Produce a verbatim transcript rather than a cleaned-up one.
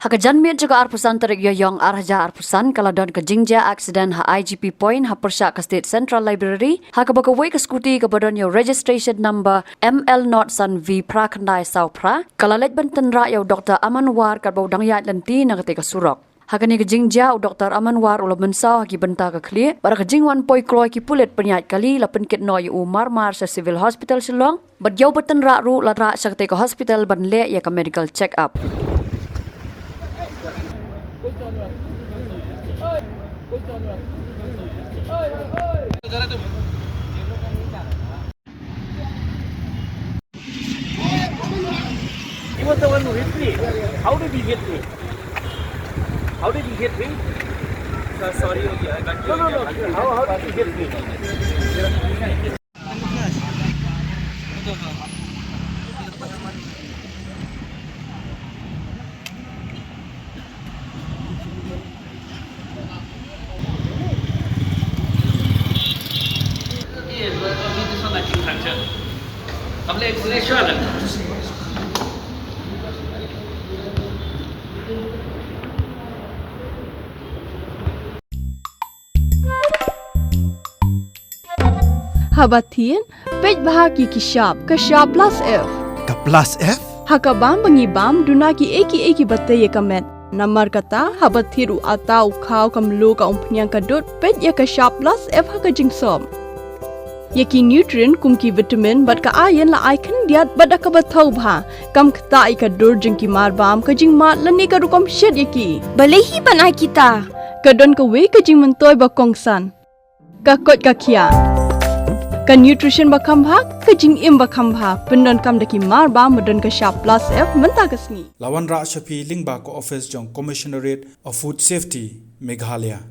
Ha ka janmiet jong ka arphew san tarik Ïaïong arhajar arphew san ka la don ka jingjia accident ha I G P Point ha pyrshah ka State Central Library, ha kaba kawei ka scooty kaba don ïa u registration number M L not san V phra khyndai saw phra ka la leit ban tynrah ïa u Doctor Aman War katba u dang ïaid lynti na katei ka surok. Ha kane ka jingjia u Doctor Aman War u la mynsaw ha ki bynta ka khlieh, bad ha ka jingwan poi kloi ki pulit pynïaid kali la pynkit noh ïa u marmar sha Civil Hospital Shillong, bad ïa uba tynrah ruh la rah sha katei ka hospital ban leh ïa ka medical check up. He was the one who hit me. How did he hit me? How did he hit me? Sir, sorry, okay, I can't. No, no, no. How, how did he hit me? Haba thied, peit bha ïa ki shap, ka shap plus F. Ka plus F? Ha ka bam ba ngi bam, duna kiei kiei kiba tei ïa ka met. Namar kata, haba thied u atta, u khaw, ka mluh, ka umphniang, ka dud, peit ïa ka shap plus F ha ka jingsop. Ïa ki nutrient kum ki vitamin bad ka iron la ai khyndiat bad da kaba thaw bha. Kam ktah ïa ka dur jong ki marbam, ka jingmad lane ka rukom shet ïa ki. Balei hi ban ai kita? Ka don kawei ka jingmyntoi ba kongsan. Ka koit ka khiah. Ka nutrition ba kham bha, ka jingim ba kham bha. Pyndonkam da ki marbam ba don ka shap plus F mynta ka sngi. La wanrah sha phi lyngba ka office jong Commissionerate of Food Safety, Meghalaya.